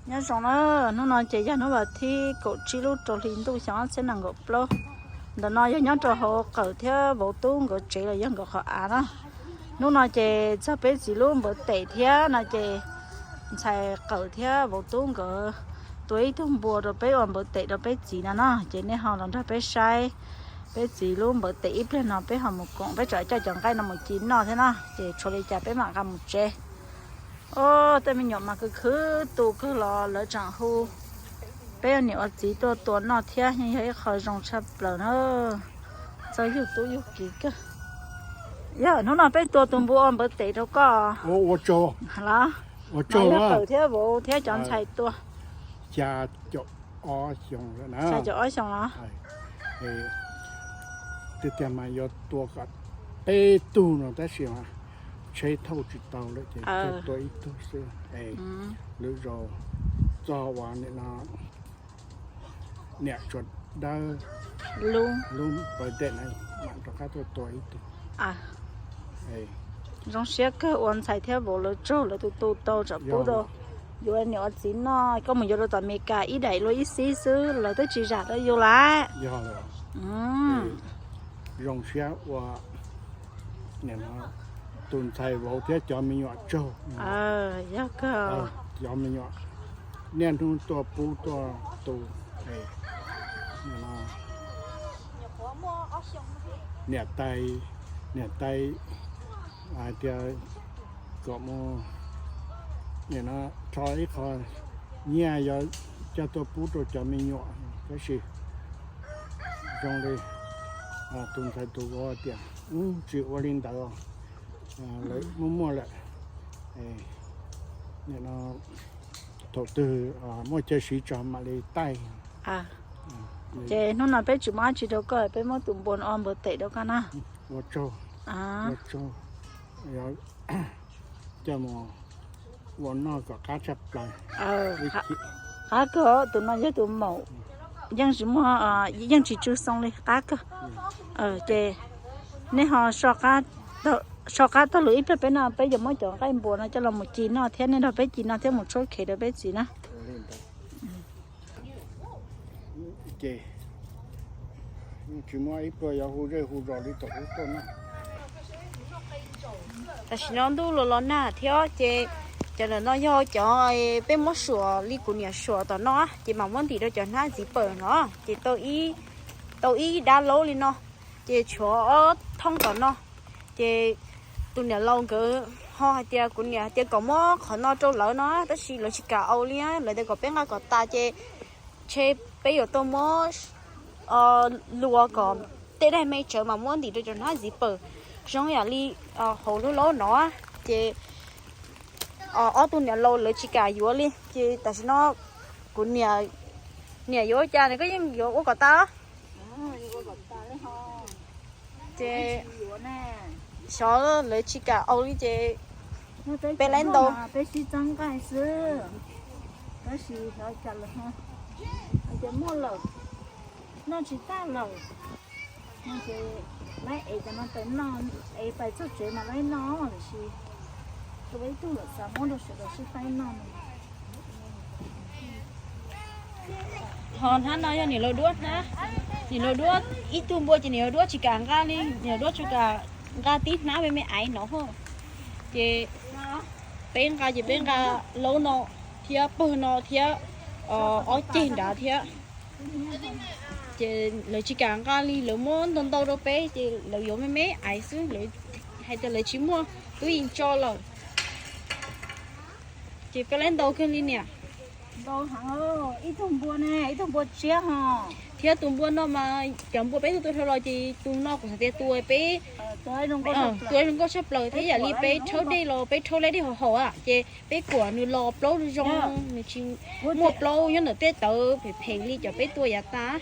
Nyob zoo na, hnub no ces yog hnub vas thib kaum tsib lub rau hli ntuj xyoo ob txhiab nees nkaum plaub. Ntawm no yog nyob rau hauv Qawm thiab Vauv Tub nkawd tsev los yog nkawd qhov av na. Hnub no ces txog peb txiv lub npawv tes thiab no ces ntxhais Qawm thiab Vauv Tub nkawd tua ib tug npua rau peb ua npawv tes rau peb txiv no na. Ces nej ho los nrog peb saib peb txiv lub npawv tes ib pliag no peb ho mus koom peb tsam coj cov nqaij no mus ci noj thiab na. Ces tshuav li cas peb mam nqa mus tsev. Tej me nyuam mas khwv khwv tu kawg los lawv tseem hu peb ua niam ua txiv tuaj tua noj thiab, yeej yog ib qho zoo tshaj plaws na. Txawj yug tub yug kiv kawg. Yog hnub no peb tua tus npua ua npawv tes rau koj los? Yog Qawm thiab Vauv thiab cov ntxhais tua. Xya caum ob xyoo lawm na. Xya caum ob xyoo los? Tiag tiag mas yuav tua kom peb tug no tab sis mas tsheb thauj tsis tau lawm ces tua ib tug xwb. Lwm zaus txog uas nim no niam tsuas dawb lub npawv tes na mam rov qab tuaj tua ib tug. Zoo siab kawg ua ntxhais thiab vauv lawv tsaug lawv tus tu tau tsam pub rau yuav niam ua txiv noj, koj mus yuav rau tom Amelikas ib daim luaj ib xib xwb lawv twb tsis zam rau yus lawm. Yog lawm. Zoo siab ua tus ntxhais vauv thiab cov me nyuam tsaug. Yog kawg. Cov me nyuam niaj hnub tuaj pub tuaj tu. Niam tais, niam tais hais tias kom mus rho ib qho nyiaj yuav coj tuaj pub rau cov me nyuam, tab sis zoo li tus ntxhais tus vauv tias tsis ua li ntawd, lawv muaj muaj lawm. Thaum twg muaj chaw siv tso mam li taij. Ces hnub no peb tsis muaj dab tsi rau koj, peb muab tus npua no ua npawg tem rau koj na. Ua tsaug, ua tsaug. Coj mus ua noj kom qab tshaj plaws. Qab kawg, tus no yog tus maum, yeej tsis muaj, yeej tsis tsw xoo li, qab kawg. Ces nej ho so qab taug lus ib pliag peb no, peb yuav muab cov nqaij npua no coj los mus ci noj thiab, nej nrog peb ci noj thiab mus tshuab khev rau peb txiv na. Ces tsis muaj ib pluag yuav hu zej hu zos li thaum ub tuaj na. Tam sim no ntuj los los nag thiab ces cov ntawm no yog cov peb muab suam li kuv niam suam tom no ces mam muab ntim rau cov hnab ntxiv pawm no ces tau ib dab laub li no, ces tshuav ob thoob tom no. Ces tus niam laus nkawd ho hais tias kuv niam hais tias kom muab qhov no rau lawv no tab sis lawv tsis kam au li, lawv tias kom peb nqa kom tas ces ntshe peb yuav tau muab luas kom tej daim me tsawv mas muab ntim rau cov hnab ntxiv pawm zoo yam li hauv lub laub no. Ces ob tug niam laus lawv tsis kam yuav li ces tam sim no kuv niam, niam yuav ua cas nws koj yeej yuav ua kom tas. Ces xyov lawv tsis kam au li ces peb laib ntaus. Peb sib txeeb nqaij xwb, tab sis xyov cas lawv hais tias muaj lawm, noj tsis tag lawm. Ces laib ev cov no tawm noj, ev pais txog tsev mas laib noj tiam sis rau ib tug lawm xav muab rau sawv daws sib faib noj. Ho hnab no yog niam laus duab hnab, niam laus duab ib tug npua ces niam laus duab tsis kam nqa li, niam laus duab tsuas kam nqa tib hnab me me aiv no hos. Ces peb nqa ces peb nqa laub no thiab pawg no thiab ob ceg nrad thiab. Ces lawv tsis kam nqa li, lawv muab ntau ntau rau peb ces lawv yuav me me aiv xwb, lawv hais tias lawv tsis muaj tub yees tso lawm. Ces peb laib ntaus kawg li niam. Ib tug npua ne, ib tug npua tsiab ho. Thiab tus npua no mas cov npua peb tuaj tua dhau los ces tus no kuv hais tias tua peb, tua zoo nkauj tshaj plaws thiab yam li peb rhaub dej los peb rhaub leb dej haus haus ces peb kuam nws los plaub zoo, nws tsis muaj plaub nyob ntawm tej tawv phem phem li cov peb tua yav tas.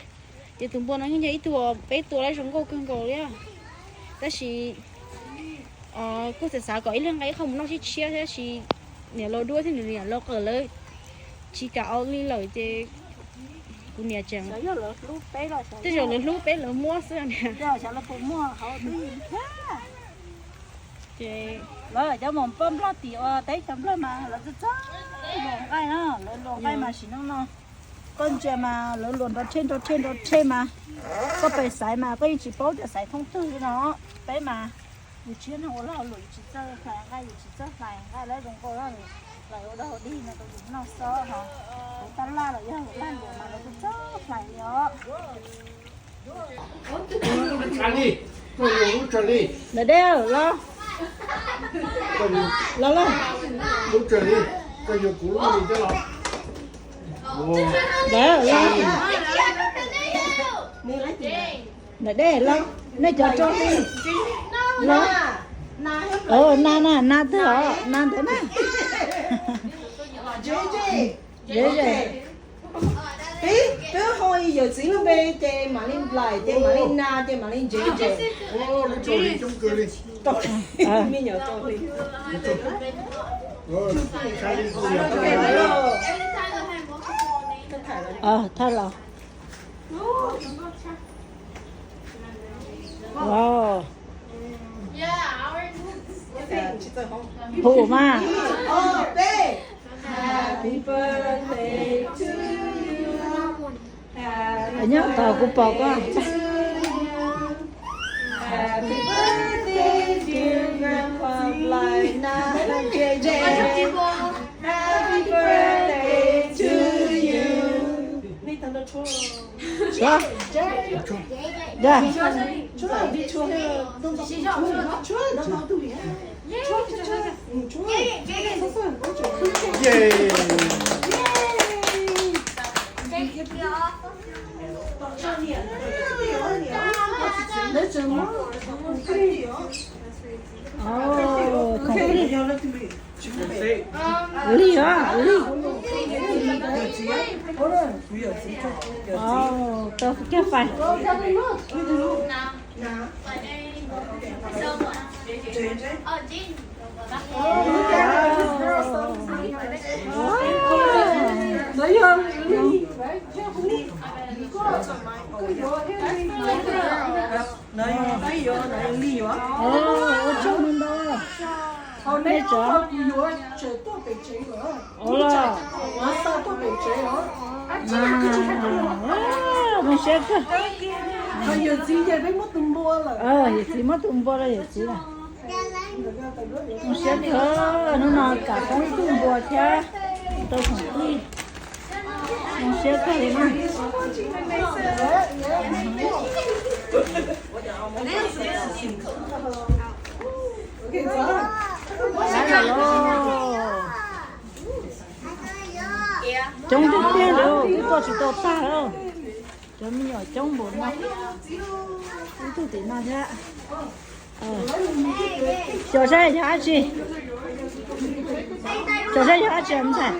Ces tus npua no yeej yog ib tug peb tua lab zoo nkauj kawg nkaus li. Tab sis kuj xav xav kom ib leeg nqa ib qho mus noj tshiab tshiab tab sis niam laus duab thiab nws niam laus qawm lawv tsis kam au li lawm ces kuv niam tseem, tej zaum lawv hlub peb lawv muab xwb. Lawv cov mus pab nplog tim ua teb chaws nplog mas lawv txawj txawj luam nqaij na, lawv luam nqaij mas sim neej no koj ntsia mas lawv luam nrov rhe nrov rhe nrov rhe mas koj pes xaiv mas koj yeej tsis paub tias xaiv thoob twg li no. Peb mas yus tsis yog neeg ua lag ua luam, yus tsis txawj hlais nqaij, yus tsis txawj hlais nqaij lawv zoo nkauj hlais ua dog ua dig no rau yus noj xwb ho. Kuv tab laj los yog lag luam mas lawv txawj txawj hlais li os. Ntawm dej los, los los. Ntawm los, ntawm dej los, nej cov rau li los. Na na na twg os, na ntawd na. Deb ze. Peb ho yawm txiv lub npe ces mam li nplaim ces mam li na ces mam li ntsev ntsev. Me nyuam tau li. Thaj los. Wow. Hum mas. Nyob tod kuv pom koj. Li os, li. Tau kiag fais. Ua tsaug ntau. Ua los. Zoo siab kawg. Yawm txiv muab tus npua lawm, yawm txiv lawm. Zoo siab kawg, hnub no kam poob ib tug npua thiab tau khoom twj. Zoo siab kawg li na. Coob tiag tiag li, wb tuaj tsis tau tag li. Cov me nyuam coob npaum no, ib tug tim no thiab. Xyov saib yog dab tsi, xyov saib yog dab tsi ntxhais.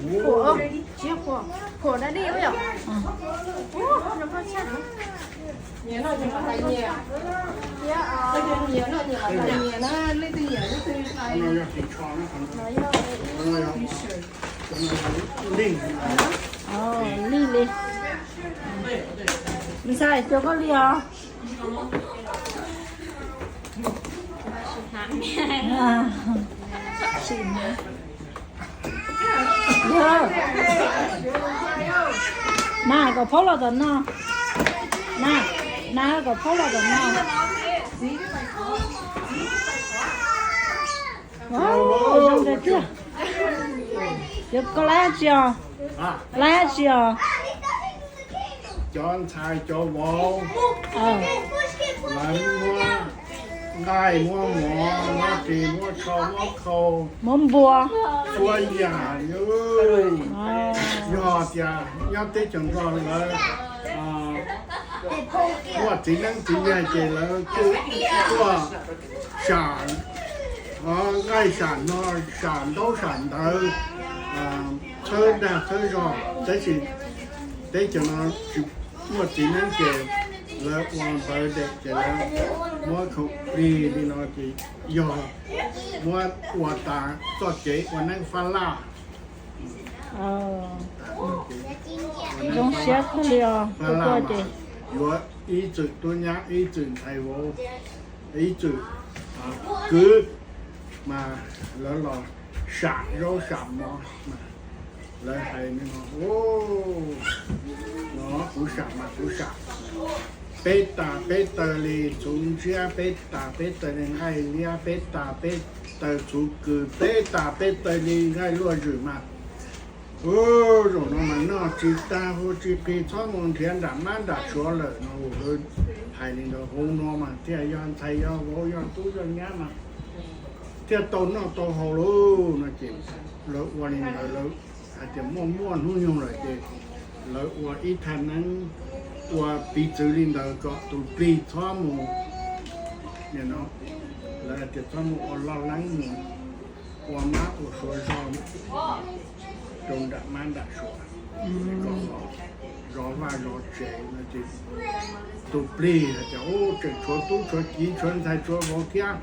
Phuam, tsis phuam, phuam da dej ua yom. Nyias noj nyias los tais nyias, thiab nyias noj nyias los tais nyias na, leej twg nyiam leej twg tais. Lij li. Me ntxhais, xyuas koj li os. Na kom phaub los tom no. Na, na kom phaub los tom no. Zoo nkauj tiag. Yuav koj laib dab tsi os? Laib dab tsi os? Cov ntxhais cov vauv, lawv muab nqaij muab mov muab ris muab tsho muab khau, muab npua, txhua yam. Yog tias nyob teb chaws Nplog lawv muaj txiv neeb txiv yaig ces lawv kuj tuaj sam nqaij sam hno, sam ntaub sam ntawv, txhawb dag txhawb zog. Tab sis teb chaws no tsis muaj txiv neeb ces Lawv ua ntawv dej ces lawv muab khoom plig li no ces yog muab ua tas txoj kev ua neeb fab laj. Zoo siab kawg li os, tuaj tuaj ces yuav ib txwm tub nyab, ib txwm ntxhais vauv, ib txwm kwv mas lawv los sam zaub sam mov mas lawv hais li no, no kuv sam mas kuv sam. Peb tas peb taw li txhuv ntsiab, peb tas peb taw li nqaij liab, peb tas peb taw txhuv kws, peb tas peb taw li nqaij luaj zwm mas zaum no mas noj tsis tag haus tsis qis, txhob mus nrhiav nram mab nram suav lawm no. Lawv hais li ntawd, hauv no mas thiaj yog ntxhais yog vauv yog tub yog nyab mas thiaj tau noj tau haus lauj no ces lawv ua li ntawd, lawv hais tias muaj muaj hnub nyoog lawm ces lawv ua ib thaj neeb ua piv txwv li ntawd kom tus plig txhob mus, lawv hais tias txhob mus ua loj leeb mus ua mab ua suav zog rau nram mab nram suav, zov vaj zov tsev no ces tus plig hais tias tseem tshuav tub tshuav kiv tshuav ntxhais tshuav vauv thiab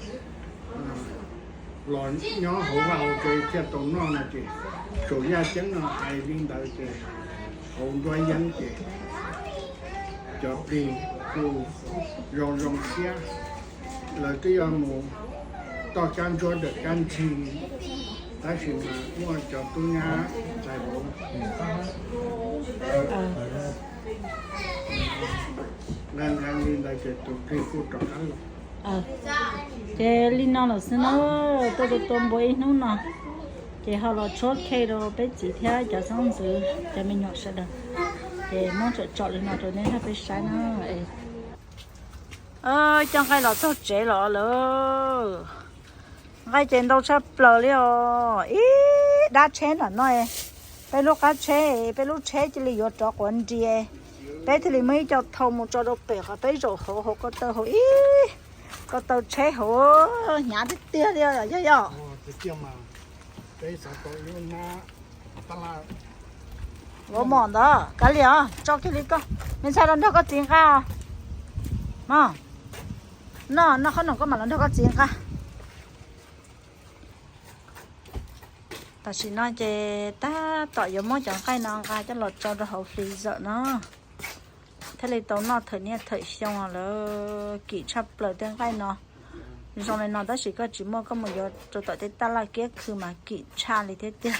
los nyob hauv vaj hauv tsev thiaj tau noj no ces saum yaj ceeb no hais li ntawd ces hauv nruab yeeb ces cov plig kuj zoo zoo siab. Lawv twb yuav mus toj kab ntsuab dawm kab ntxhig tab sis mas muaj cov tub nyab ntxhais vauv nqee nqee li ntawd ces tus plig kuj rov qab los. Ces li no lawm xwb na, tuaj tuaj tuaj npua ib hnub no ces ho los tshuab khej rau peb txiv thiab cov xeeb ntxwv cov me nyuam sawv daws. Ces muab tsom tsom li no rau nej peb saib na. Cov nqaij los txog tsev los lawm. Nqaij ces ntau tshaj plaws li os. Ib dab tsheb nram no, peb lub qab tsheb, peb lub tsheb cia li yuav rov quav nrias, peb thiaj li muaj ib co thau mus tso rau pem qhov peb zaum hauv, hauv ko taw hauv ib ko taw tsheb hauv, hnyav tiag tiag li yog yog. Ua mom ntawd kav liam, tso kiag li koj, me ntxhais los nrog koj txiv nqa os. Mog, noj noj qhob noom koj mam los nrog koj txiv nqa. Tam sim no ces tab tom yuav muab cov nqaij no nqa coj los tso rau hauv freezer no thiaj li tau noj thawm niaj thawm xyoo lawm. Kim tshaj plaws tej nqaij no. Zoo li no tab sis koj tsis muaj koj mus yuav rau tom tej taj laj kiab khw mas kim tshaj li thiab tiag.